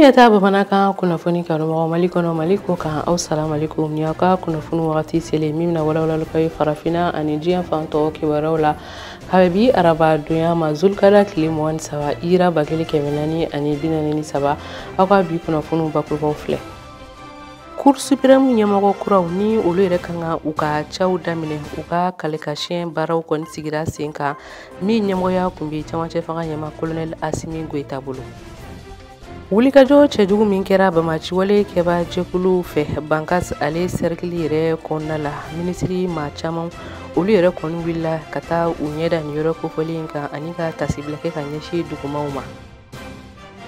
Mali bamanankan kunnafoni kanubagaw Mali kɔnɔ Mali ko kan aw salamu alaikum ni aw ka kunnafoni wagati selen min bɛna walawalali k'aw ye farafinna ani diɲɛ fan tɔw kibaruyaw la a bɛ bi araba donya ma zulukada tile 23 ira 1443 aw ka bi kunnafoniw bakurubaw filɛ. Cour suprême ɲɛmɔgɔ kuraw ni olu yɛrɛ kan ka u ka caw daminɛ u ka kalekasiyɛn baaraw kɔni sigira sen kan min ɲɛmɔgɔya tun bɛ camancɛ fanga ɲɛma colonel Assimi Goïta bolo. Wulikajɔ cɛjugu min kɛra bamaciwale kɛba jɛkuluw fɛ Bankas ale cercle yɛrɛ kɔnɔna la minisiri maa caman olu yɛrɛ kɔni wulila ka taa u ɲɛda nin yɔrɔ kofɔlen in kan ani ka tasibila kɛ ka ɲɛsin dugumaw ma.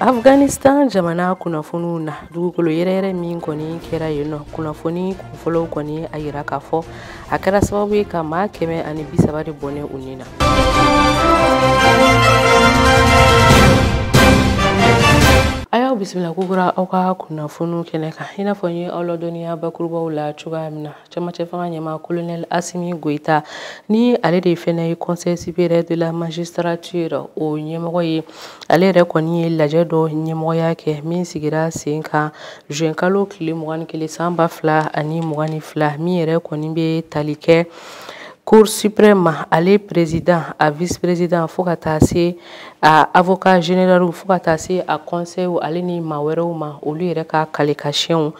Afghanistan jamana kunnafoniw na dugukolo yɛrɛyɛrɛ min kɔni kɛra yen nɔ kunnafoni kunfɔlɔw kɔni a yira k'a fɔ a kɛra sababu ye ka maa 130 de bɔnɛ u ni na. A y'aw bisimila kokura aw ka kunnafoniw kɛnɛ kan i n'a fɔ n ye aw ladɔnniya bakurubaw la cogoya min na camancɛ fanga ɲɛmaa colonel Assimi Goïta ni ale de fɛnɛ ye conseil supérieur de la magistrature o ɲɛmɔgɔ ye ale yɛrɛ kɔni ye lajɛ dɔ ɲɛmɔgɔya kɛ min sigira sen kan juin kalo tile 21 san 2022 min yɛrɛ kɔni bɛ tali kɛ Cour suprême ale président a vice-président fo ka taa se a avocat général fo ka taa se a conseil ale ni maa wɛrɛw ma olu yɛrɛ ka kalekasiyɛnw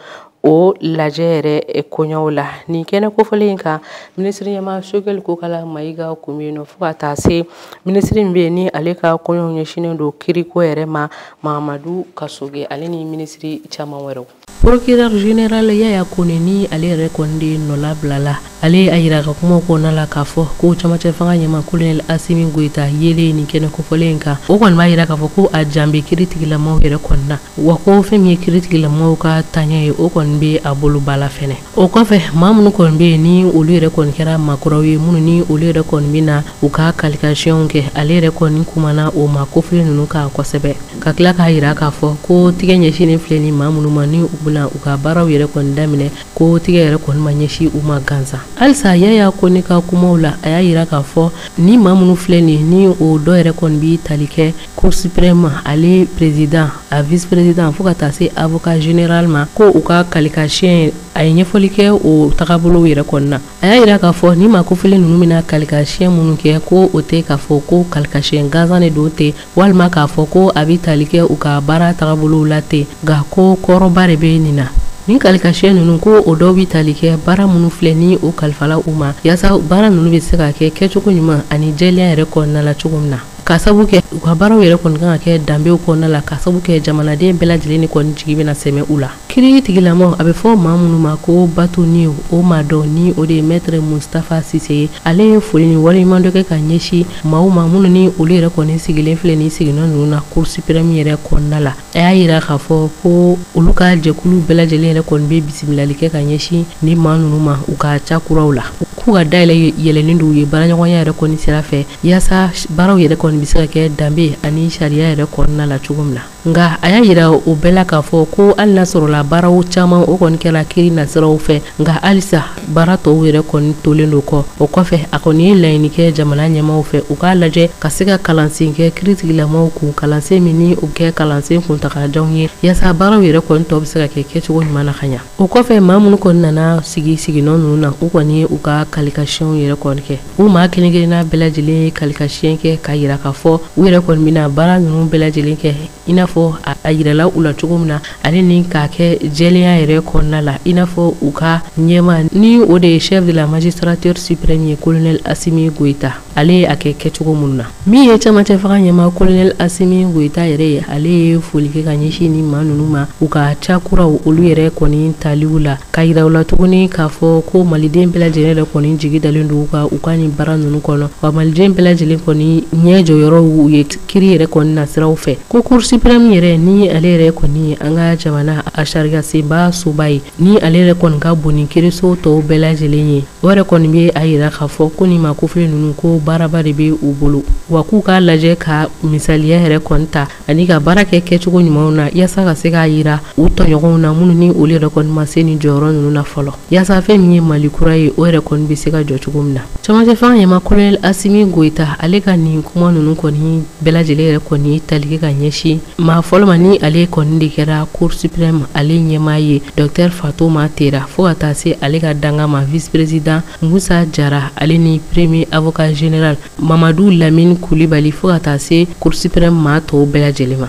o lajɛ yɛrɛ koɲɛw la nin kɛnɛ kofɔlen in kan minisiri ɲɛmaa Choguel Kokalla Maïga kun bɛ yen nɔ fo ka taa se minisiri min bɛ yen ni ale ka koɲɛw ɲɛsinnen don kiriko yɛrɛ ma Mahamadou Kassogué ale ni minisiri caman wɛrɛw. Procureur général Yaya Kone ni ale yɛrɛ kɔni de nɔla bilala ale a yira ka kuma kɔnɔna la k'a fɔ ko camancɛ fanga ɲɛmaa colonel Assimi Goïta yelen nin kɛnɛ kofɔlen in kan o kɔni b'a yira k'a fɔ ko a jan bɛ kiiritigilamaw yɛrɛ kɔni na wa ko fɛn min ye kiiritigilamaw ka taaɲɛ ye o kɔni bɛ a bolo ba la fɛnɛ. O kɔfɛ maa minnu kɔni bɛ yen ni olu yɛrɛ kɔni kɛra maakɔrɔw ye minnu ni olu yɛrɛ kɔni bɛ na u ka kalikasiyɛnw kɛ ale yɛrɛ kɔni kumana o maa kofɔlen ninnu kan kosɛbɛ ka tila k'a yira k'a fɔ ko tigɛ ɲɛsinnen filɛ ni maa minnu ma ni u bɛna u ka baaraw yɛrɛ kɔni daminɛ ko tigɛ yɛrɛ kɔni ma ɲɛsin u ma gansan. Halisa Yaya Kone ka kumaw la a y'a yira k'a fɔ ni maa minnu filɛ nin ni o dɔ yɛrɛ kɔni bɛ tali kɛ Cour suprême ale président a vice président fo ka taa se avocat général ma ko u ka kalikasiyɛn a ye ɲɛfɔli kɛ o tagabolow yɛrɛ kɔni na. A y'a yira k'a fɔ ni maa kofɔlen ninnu bɛna kalikasiyɛn minnu kɛ ko o tɛ k'a fɔ ko kalikasiyɛn gansan de don ten walima k'a fɔ ko a bɛ tali kɛ u ka baara tagabolow la ten nka ko kɔrɔba de bɛ nin na. Nin kalikasiyɛn ninnu ko o dɔw bɛ tali kɛ baara minnu filɛ ni o kalifala u ma yaasa baara ninnu bɛ se ka kɛ kɛcogo ɲuman ani jɛlenya yɛrɛ kɔnɔna la cogo min na ka sabu kɛ u ka baaraw yɛrɛ kɔni kan ka kɛ danbew kɔnɔna la ka sabu kɛ jamanaden bɛɛ lajɛlen ni kɔni jigi bɛna sɛmɛ u la. Kiiri tigilamaw a bɛ fɔ maa minnu ma ko bâtonnier o maa dɔn ni o de ye maître Moustapha Cissé ye ale ye foli ni waleɲumandɔn kɛ ka ɲɛsin maaw ma minnu ni olu yɛrɛ kɔni sigilen filɛ ni siginɔ ninnu na Cour suprême yɛrɛ kɔnɔna la. A y'a yira k'a fɔ ko olu ka jɛkulu bɛɛ lajɛlen yɛrɛ kɔni bɛ bisimilali kɛ ka ɲɛsin ni maa ninnu ma u ka cakuraw la k'u ka dayɛlɛ yɛlɛnnen don u ye baaraɲɔgɔnya yɛrɛ kɔni sira fɛ yaasa baaraw yɛrɛ kɔni bɛ se ka kɛ danbe ani sariya yɛrɛ kɔnɔna la cogo min na. Nka a y'a yira o bɛɛ la k'a fɔ ko hali n'a sɔrɔla baaraw caman o kɔni kɛra kiiri nasiraw fɛ nka halisa baara tɔw yɛrɛ kɔni tolen don kɔ. O kɔfɛ a kɔni ye laɲini kɛ jamana ɲɛmaaw fɛ u k'a lajɛ ka se ka kalansen kɛ kiiritigilamaw kun kalansen min ni o kɛ kalansen kuntagalajanw ye yaasa baaraw yɛrɛ kɔni tɔ bɛ se ka kɛ kɛcogo ɲuman na ka ɲa. O kɔfɛ maa minnu kɔni nana sigi siginɔ ninnu na u kɔni ye u ka kalikasiyɛnw yɛrɛ kɔni kɛ u maa kelen kelenna bɛɛ lajɛlen ye kalikasiyɛn kɛ k'a yira k'a fɔ u yɛrɛ kɔni bɛna baara ninnu bɛɛ lajɛlen kɛ i n'a fɔ a yirala u la cogo min na ale ni k'a kɛ jɛlenya yɛrɛ kɔnɔna la i n'a fɔ u ka ɲɛmaa ni o de ye chef de la magistrature suprême ye colonel Assimi Goïta ale ye a kɛ kɛcogo minnu na. Min ye camancɛ fanga ɲɛmaa colonel Assimi Goïta yɛrɛ ye ale ye foli kɛ ka ɲɛsin ni maa ninnu ma u ka cakuraw olu yɛrɛ kɔni taliw la ka yira u la tuguni k'a fɔ ko maliden bɛɛ lajɛlen yɛrɛ kɔni jigi dalen don u ka nin baara ninnu kɔnɔ wa maliden bɛɛ lajɛlen kɔni ɲɛ jɔyɔrɔw u ye kiiri yɛrɛ kɔni nasiraw fɛ ko Cour suprême yɛrɛ ni ale yɛrɛ kɔni an ka jamana a sariya senba soba ye ni ale yɛrɛ kɔni ka bon ni kiiriso tɔw bɛɛ lajɛlen ye o yɛrɛ kɔni bɛ a yira k'a fɔ ko nin maa kofɔlen ninnu ko baaraba de bɛ u bolo wa k'u k'a lajɛ ka misaliya yɛrɛ kɔni ta ani ka baara kɛ kɛcogo ɲumanw na yaasa ka se k'a yira u tɔɲɔgɔnw na minnu ni olu yɛrɛ kɔni ma se nin jɔyɔrɔ ninnu na fɔlɔ yaasa fɛn min ye Mali kura ye o yɛrɛ kɔni bɛ se ka jɔ cogo min na. Camancɛ fanga ɲɛmaa colonel Assimi Goïta ale ka nin kuma ninnu kɔni bɛɛ lajɛlen yɛrɛ kɔni tali kɛ ka ɲɛsin Maa fɔlɔ ma ni ale kɔni de kɛra Cour suprême ale ɲɛmaa ye, Docteur Fatoma Tera, fo ka taa se ale ka danga ma, vice président Musa Jara, ale ni premier avocat général Mamadu Lamine Kulibali, fo ka taa se Cour suprême maa tɔw bɛɛ lajɛlen ma.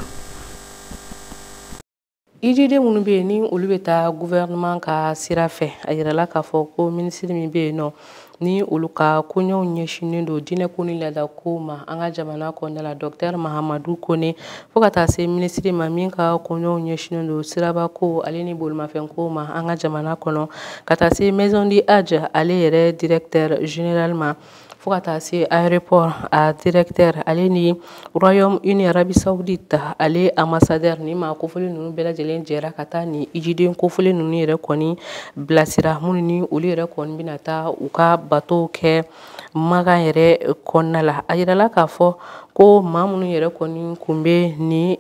Ijiden minnu bɛ yen ni olu bɛ taa gouvernement ka sira fɛ, a yirala k'a fɔ ko minisiri min bɛ yen nɔ ni olu ka koɲɛw ɲɛsinnen don diinɛko ni laadako ma an ka jamana kɔnɔna la, Docteur Mahamadu Kone, fo ka taa se minisiri ma min ka koɲɛw ɲɛsinnen don sirabako ale ni bolimafɛnko ma an ka jamana kɔnɔ, ka taa se Maison du Hadj ale yɛrɛ directeur général ma, fo ka taa se aéroport a directeur ale ni Royaume-Uni Arabie Saoudite ale ambassadeur. Ni maa kofɔlen ninnu bɛɛ lajɛlen jɛra ka taa ni ijiden kofɔlen ninnu yɛrɛ kɔni bilasira, minnu ni olu yɛrɛ kɔni bɛna taa u ka bato kɛ Makan yɛrɛ kɔnɔna la. A yirala k'a fɔ ko maa minnu yɛrɛ kɔni kun bɛ ni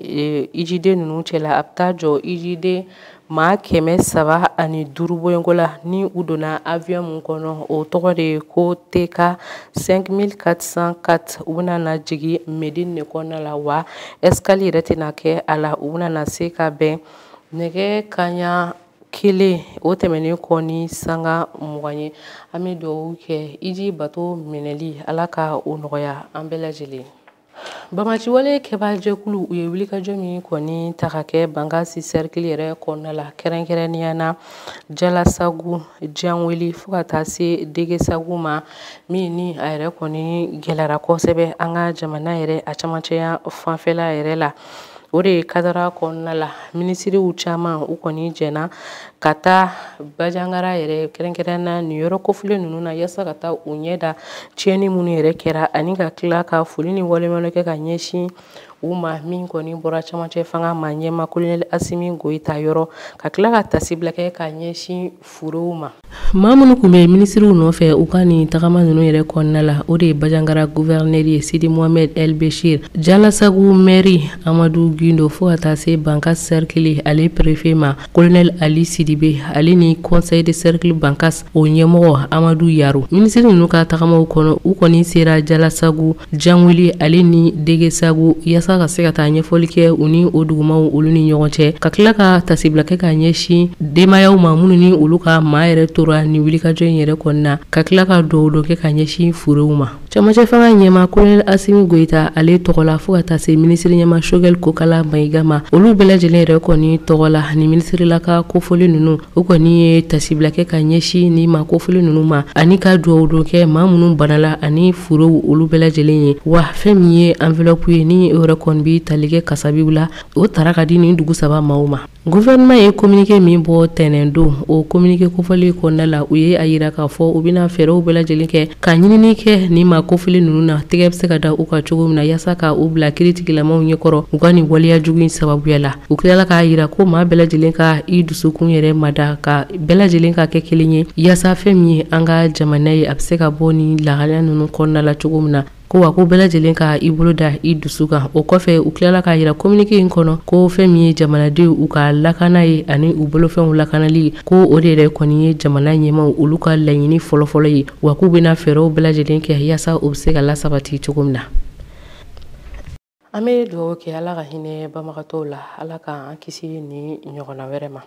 ijiden ninnu cɛla, a bɛ taa jɔ ijiden maa 305 bɔɲɔgɔnko la ni u donna avion mun kɔnɔ, o tɔgɔ de ye ko TK 5404. U bɛna na jigin Medine de kɔnɔna la, wa escale yɛrɛ tɛna kɛ a la. U bɛna na se ka bɛn nɛgɛ kanɲɛ 1 o tɛmɛnen kɔ ni sanga 20 ye. An bɛ dugawu kɛ iji bato minɛli, Ala ka o nɔgɔya an bɛɛ lajɛlen. Bamaciwale kɛbaajɛkulu u ye wulikajɔ min kɔni ta ka kɛ Bankasi cercle yɛrɛ kɔnɔna la, kɛrɛnkɛrɛnnenya na Jalasagu, Janweli, fo ka taa se Degesagu ma, min ni a yɛrɛ kɔni gɛlɛyara kosɛbɛ an ka jamana yɛrɛ a camancɛya fanfɛla yɛrɛ la. O de kadara kɔnɔna la, minisiriw caman u kɔni jɛna ka taa Bajangara yɛrɛ, kɛrɛnkɛrɛnnenya nin yɔrɔ kofɔlen ninnu na, yaasa ka taa u ɲɛ da tiɲɛni minnu yɛrɛ kɛra, ani ka tila ka foli ni waleɲumandɔn kɛ ka ɲɛsin u ma, min kɔni bɔra camancɛ fanga ma ɲɛma colonel Asimi Goyita yɔrɔ, ka tila ka tasibila kɛ ka ɲɛsin furew ma. Maa minnu tun bɛ minisiriw nɔfɛ u ka nin tagama ninnu yɛrɛ kɔnɔna la, o de ye Bajangara gouverneur ye Sidi Mohamed El Bechir, Jalasagu maire Amadu Gindo, fo ka taa se Bankas cercle ale préfet ma colonel Ali Sidibe, ale ni conseil de cercle Bankas o ɲɛmɔgɔ Amadu Yaro. Minisiri ninnu ka tagamaw kɔnɔ, u kɔni sera Jalasagu, Janweli ale ni Degesagu, yaasa ka se ka taa ɲɛfɔli kɛ u ni o dugumaw olu ni ɲɔgɔn cɛ, ka tila ka tasibila kɛ ka ɲɛsin denbayaw ma minnu ni olu ka maa yɛrɛ tora nin wulikajɔ in yɛrɛ kɔnɔna, ka tila ka dugawu dɔ kɛ ka ɲɛsin furew ma. Camancɛ fanga ɲɛma colonel Asimi Goyita ale tɔgɔ la, fo ka taa se minisiri ɲɛma Choguel Kokala Mayiga ma, olu bɛɛ lajɛlen yɛrɛ kɔni tɔgɔ la, ni minisirila ka kofɔlen ninnu u kɔni ye tasibila kɛ ka ɲɛsin ni maa kofɔlen ninnu ma, ani ka dugawu dɔ kɛ maa minnu banala ani furew olu bɛɛ lajɛlen ye. Wa fɛn min ye enveloppe ye ni o yɛrɛ kɔni bi tali kɛ kasabiw la, o tara ka di nin dugu saba maaw ma. Gouvernement ye communiqué min bɔ tɛnɛn don, o communiqué kofɔlen kɔnɔna la, u ye a yira k'a fɔ u bɛna fɛɛrɛw bɛɛ lajɛlen kɛ ka ɲinini kɛ nin maa kofɔlen ninnu na, tɛgɛ bɛ se ka da u kan cogo min na, yaasa ka u bila kiiritigilamaw ɲɛkɔrɔ u ka nin waleya jugu in sababuya la. U tilala k'a yira ko maa bɛɛ lajɛlen ka i dusukun yɛrɛ mada, ka bɛɛ lajɛlen ka kɛ kelen ye, yaasa fɛn min ye an ka jamana ye a bɛ se ka bɔ nin lahalaya ninnu kɔnɔna la cogo min na, ko wa ko bɛɛ lajɛlen ka i bolo da i dusu kan. O kɔfɛ, u tilala k'a yira communiqué in kɔnɔ ko fɛn min ye jamanadenw u ka lakana ye ani u bolofɛnw lakanali, ko o de yɛrɛ kɔni ye jamana ɲɛmaw olu ka laɲini fɔlɔfɔlɔ ye, wa k'u bɛna fɛɛrɛw bɛɛ lajɛlen kɛ yaasa u bɛ se ka lasabati cogo min na. An bɛ dugawu kɛ Ala ka hinɛ banbagatɔw la, Ala k'an kisi ni ɲɔgɔnna wɛrɛ ma.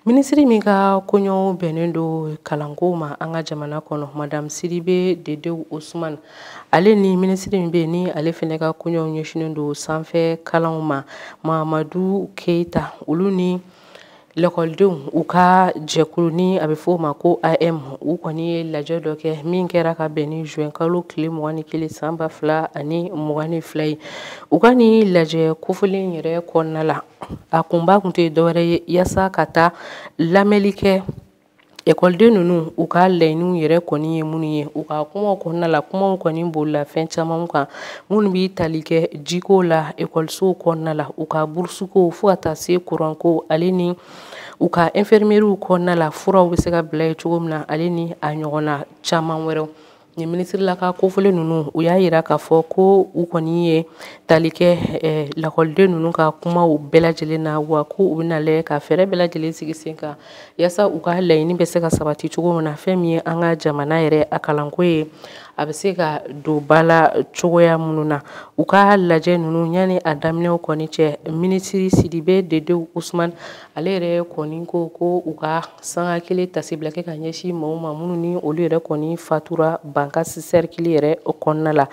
Minisiri min ka koɲɛw bɛnnen don kalanko ma an ka jamana kɔnɔ, Madame Sidibe Dedew Osman, ale ni minisiri min bɛ yen ni ale fɛnɛ ka koɲɛw ɲɛsinnen don sanfɛ kalanw ma, Mahamadu Keyita, olu ni lakɔlidenw u ka jɛkulu ni a bɛ fɔ o ma ko AM, u kɔni ye lajɛ dɔ kɛ min kɛra ka bɛn ni juin kalo tile 21 san 2022 ye. U ka nin lajɛ kofɔlen yɛrɛ kɔnɔna la, a kunba kun tɛ dɔwɛrɛ ye yaasa ka taa lamɛnli kɛ ekɔliden ninnu u ka laɲiniw yɛrɛ kɔni ye minnu ye. U ka kumaw kɔnɔna la, kumaw kɔni bolila fɛn caman kan minnu bɛ tali kɛ jiko la ekɔlisow kɔnɔna la, u ka burusuko, fo ka taa se kuranko, ale ni u ka infirmeries kɔnɔna la furaw bɛ se ka bila yen cogo min na, ale ni a ɲɔgɔnna caman wɛrɛw. Nin minisirila ka kofɔlen ninnu, u y'a yira k'a fɔ ko u kɔni ye tali kɛ lakɔliden ninnu ka kumaw bɛɛ lajɛlen na, wa ko u bɛna lajɛ ka fɛɛrɛ bɛɛ lajɛlen sigi sen kan yaasa u ka laɲini bɛ se ka sabati cogo min na. Fɛn min ye an ka jamana yɛrɛ a kalanko ye, a bɛ se ka don ba la cogoya minnu na. U ka lajɛ ninnu, yanni a daminɛw kɔni cɛ, minisiri Sidibe Dedew Usman ale yɛrɛ kɔni ko ko u ka sanga kelen tasibila kɛ ka ɲɛsin maaw ma minnu ni olu yɛrɛ kɔni fatura Bankasi cercle yɛrɛ kɔnɔna la.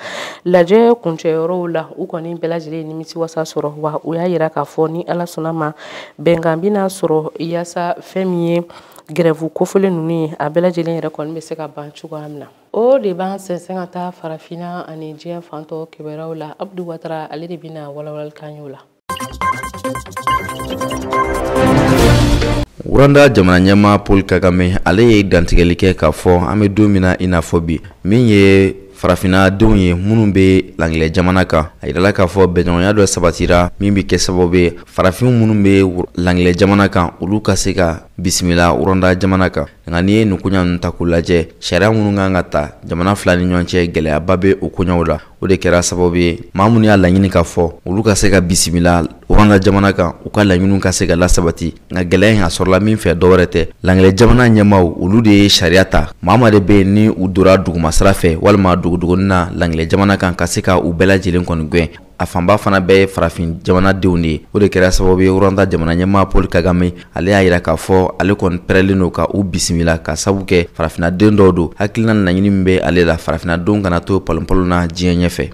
Lajɛ kuncɛyɔrɔw la, u kɔni bɛɛ lajɛlen ye nimisiwasa sɔrɔ, wa u y'a yira k'a fɔ ni Ala sɔnna ma, bɛnkan bɛna sɔrɔ yaasa fɛn min ye grève kofɔlen ninnu ye, a bɛɛ lajɛlen yɛrɛ kɔni bɛ se ka ban cogoya min na. O de b'an sɛnsɛn ka taa farafinna ani diɲɛ fantɔ kibaruyaw la. Abdu Watara ale de bɛna walawalali k'an y'o la. Rwanda jamana ɲɛmaa Paul Kagame, ale ye dantigɛli kɛ k'a fɔ an bɛ don min na i n'a fɔ bi, min ye farafinna denw ye minnu bɛ langilɛ jamana kan, a yirala k'a fɔ bɛnɲɔgɔnya dɔ sabatira min bɛ kɛ sababu ye farafin minnu bɛ langilɛ jamana kan, olu ka se ka bisimila Rwanda jamana kan. Nka n'i ye nin koɲa ninnu ta k'u lajɛ, sariya minnu kan ka ta jamana fila ni ɲɔgɔn cɛ, gɛlɛyaba bɛ o koɲaw la. O de kɛra sababu ye maa minnu y'a laɲini k'a fɔ olu ka se ka bisimila Rwanda jamana kan, u ka laɲiniw ka se ka lasabati. Nka gɛlɛya in a sɔrɔla min fɛ, dɔwɛrɛ tɛ, langilɛ jamana ɲɛmaaw olu de ye sariya ta. Maa maa de bɛ yen ni u donna duguma sira fɛ walima dogodogonin na langilɛ jamana kan, ka se ka u bɛɛ lajɛlen kɔni gɛn, a fanba fana bɛɛ ye farafin jamanadenw de ye. O de kɛra sababu ye Rwanda jamana ɲɛmaa Paul Kagame ale y'a yira k'a fɔ ale kɔni pɛrɛlen don ka u bisimila, ka sabu kɛ farafinnaden dɔw don. Hakilina laɲini min bɛ ale la, farafinnadenw kana to palonpalon na diɲɛ ɲɛfɛ.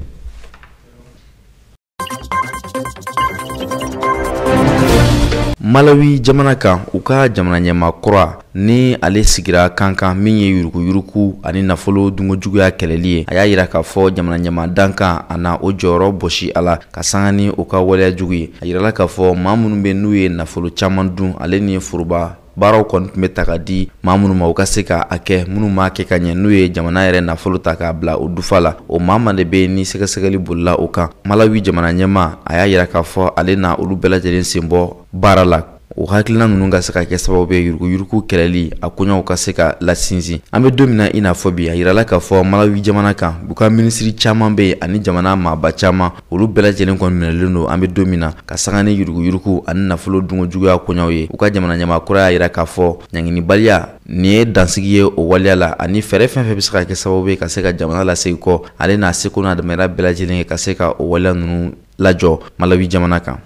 Malawi jamana kan, u ka jamana ɲɛmaa kura ni ale sigira kan kan min ye yuruguyurugu ani nafolo dunkojuguya kɛlɛli ye, a y'a yira k'a fɔ jamana ɲɛmaa dankan a na o jɔyɔrɔ bɔsi a la ka sanga ni o ka waleya jugu ye. A yirala k'a fɔ maa minnu bɛ n'u ye nafolo caman dun, ale ni foroba baaraw kɔni tun bɛ ta ka di maa minnu ma u ka se ka a kɛ, minnu m'a kɛ ka ɲɛ, n'u ye jamana yɛrɛ nafolo ta k'a bila o dufa la, o maa ma de bɛ ni sɛgɛsɛgɛli bolila o kan. Malawi jamana ɲɛmaa a y'a yira k'a fɔ ale na olu bɛɛ lajɛlen sen bɔ baara la. O hakilina ninnu ka se ka kɛ sababu ye yuruguyurugu kɛlɛli a koɲaw ka se ka lasinsin. An bɛ don min na i n'a fɔ bi, a yirala k'a fɔ Malawi jamana kan, u ka minisiri caman bɛ yen ani jamana maaba caman, olu bɛɛ lajɛlen kɔni minɛlen don an bɛ don min na ka sanga ni yuruguyurugu ani nafolo dunkojuguya koɲaw ye. U ka jamana ɲɛmaa kura y'a yira k'a fɔ ɲanginibaliya nin ye dansigi ye o waleya la, ani fɛɛrɛ fɛn fɛn bɛ se ka kɛ sababu ye ka se ka jamana lasegin kɔ, ale n'a seko n'a damayira bɛɛ lajɛlen ye ka se ka o waleya ninnu lajɔ Malawi jamana kan.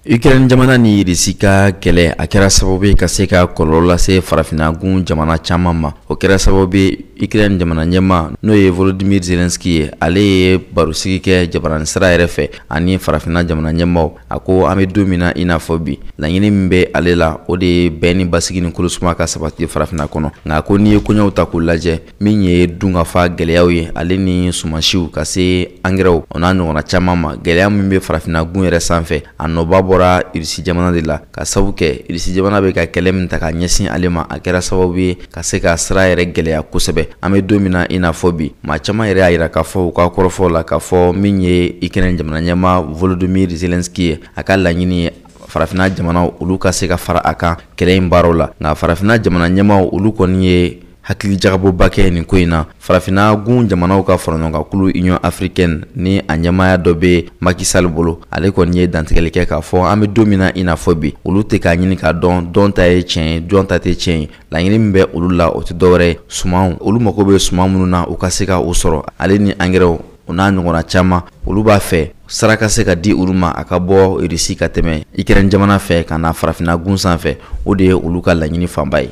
Ukraine jamana ni Irisi ka kɛlɛ, a kɛra sababu ye ka se ka kɔlɔlɔ lase farafinnagun jamana caman ma. O kɛra sababu ye Ukraine jamana ɲɛmaa n'o ye Volodymyr Zelensky ye, ale ye barosigi kɛ jabarani sira yɛrɛ fɛ ani farafinna jamana ɲɛmaaw. A ko an bɛ don min na i n'a fɔ bi, laɲini min bɛ ale la, o de ye bɛn ni basigi ni kolosuma ka sabati farafinna kɔnɔ. Nka ko n'i ye koɲɛw ta k'u lajɛ, min ye dunkafa gɛlɛyaw ye, ale ni sumansiw ka se angɛrɛw o n'a ɲɔgɔnna caman ma, gɛlɛya min bɛ farafinna gun yɛrɛ sanfɛ, a nɔba bɔra Irisi jamana de la, ka sabu kɛ Irisi jamana bɛ ka kɛlɛ min ta ka ɲɛsin ale ma, a kɛra sababu ye ka se ka sira yɛrɛ gɛlɛya kosɛbɛ. An bɛ don min na i n'a fɔ bi, maa caman yɛrɛ y'a yira k'a fɔ u ka kɔrɔfɔw la k'a fɔ min ye Ukraine jamana ɲɛmaa Volodymyr Zelensky ye, a ka laɲini ye farafinna jamanaw olu ka se ka fara a kan kɛlɛ in baaraw la. Nka farafinna jamana ɲɛmaaw olu kɔni ye hakili jagabɔba kɛ nin ko in na. Farafinna gun jamanaw ka faraɲɔgɔnkankulu Union africaine ni a ɲɛmaaya dɔ bɛ Macky Sall bolo, ale kɔni ye dantigɛli kɛ k'a fɔ an bɛ don min na i n'a fɔ bi, olu tɛ k'a ɲini k'a dɔn dɔn ta ye tiɲɛ ye, jɔn ta tɛ tiɲɛ ye. Laɲini min bɛ olu la, o tɛ dɔwɛrɛ ye, sumanw, olu mago bɛ suman minnu na u ka se ka o sɔrɔ, ale ni angɛrɛw o n'a ɲɔgɔnna caman, olu b'a fɛ sara ka se ka di olu ma a ka bɔ Irisi ka tɛmɛ Ukraine jamana fɛ ka na farafinna gun sanfɛ. O de ye olu ka laɲini fanba ye.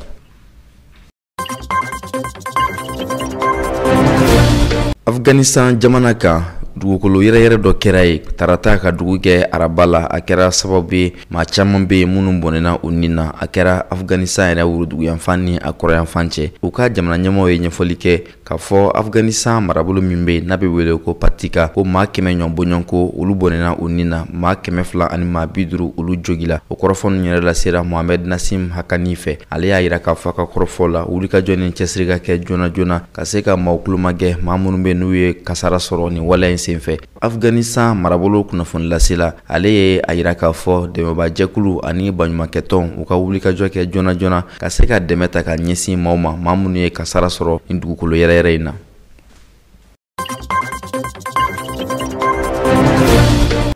Afghanistan jamana kan, dugukolo yɛrɛyɛrɛ dɔ kɛra ye tarata ka dugu kɛ araba la, a kɛra sababu ye maa caman bɛ yen minnu bɔnɛna u ni na. A kɛra Afghanistan yɛrɛ woroduguyanfan ni a kɔrɔyanfan cɛ. U ka jamana ɲɛmaaw ye ɲɛfɔli kɛ K'a fɔ Afganistan marabolo min bɛ yen n'a bɛ wele ko Paktika, ko maa 100 ɲɔgɔn bɔɲɔgɔnko olu bɔnɛna u ni na, maa 250 olu jogila. O kɔrɔfɔ ninnu yɛrɛ lasera Mohamed Nassim Hakani fɛ. Ale y'a yira k'a fɔ a ka kɔrɔfɔ la, wulikajɔ ni cɛsiri ka kɛ joona joona ka se ka maaw tulomagɛ, maa minnu bɛ n'u ye kasara sɔrɔ nin waleya in senfɛ. Afganistan marabolo kunnafoni lasela, ale ye a yira k'a fɔ dɛmɛbajɛkulu ani baɲumankɛtɔn u ka wulikajɔ kɛ joona joona ka se ka dɛmɛ ta ka ɲɛsin maaw ma, maa minnu ye kasara sɔrɔ nin dugukolo yɛrɛyɛrɛ in na.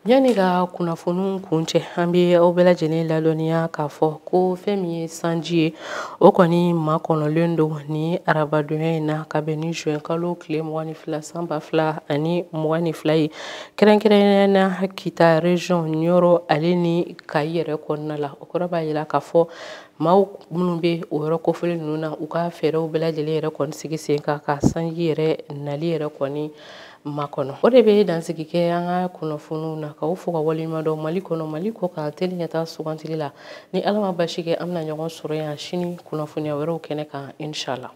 Yanni ka kunnafoniw kuncɛ, an bɛ aw bɛɛ lajɛlen ladɔnniya k'a fɔ ko fɛn min ye sanji ye, o kɔni makɔnɔlen don ni arabadonya in na ka bɛn ni juin kalo tile 22 san 2022 ye, kɛrɛnkɛrɛnnenya na Kita région, Nioro ale ni Kayi yɛrɛ kɔnɔna la. O kɔrɔ b'a jira k'a fɔ maaw minnu bɛ o yɔrɔ kofɔlen ninnu na, u ka fɛɛrɛw bɛɛ lajɛlen yɛrɛ kɔni sigi sen kan ka sanji yɛrɛ nali yɛrɛ kɔni makɔnɔ. O de bɛ dansigi kɛ an ka kunnafoniw na, k'aw fo ka waleɲuman dɔn Mali kɔnɔ, Mali kɔ kan, teli ɲɛta sugantili la. Ni Ala ma basi kɛ, an bɛna ɲɔgɔn sɔrɔ yan sini kunnafoniya wɛrɛw kɛnɛ kan, inshallah.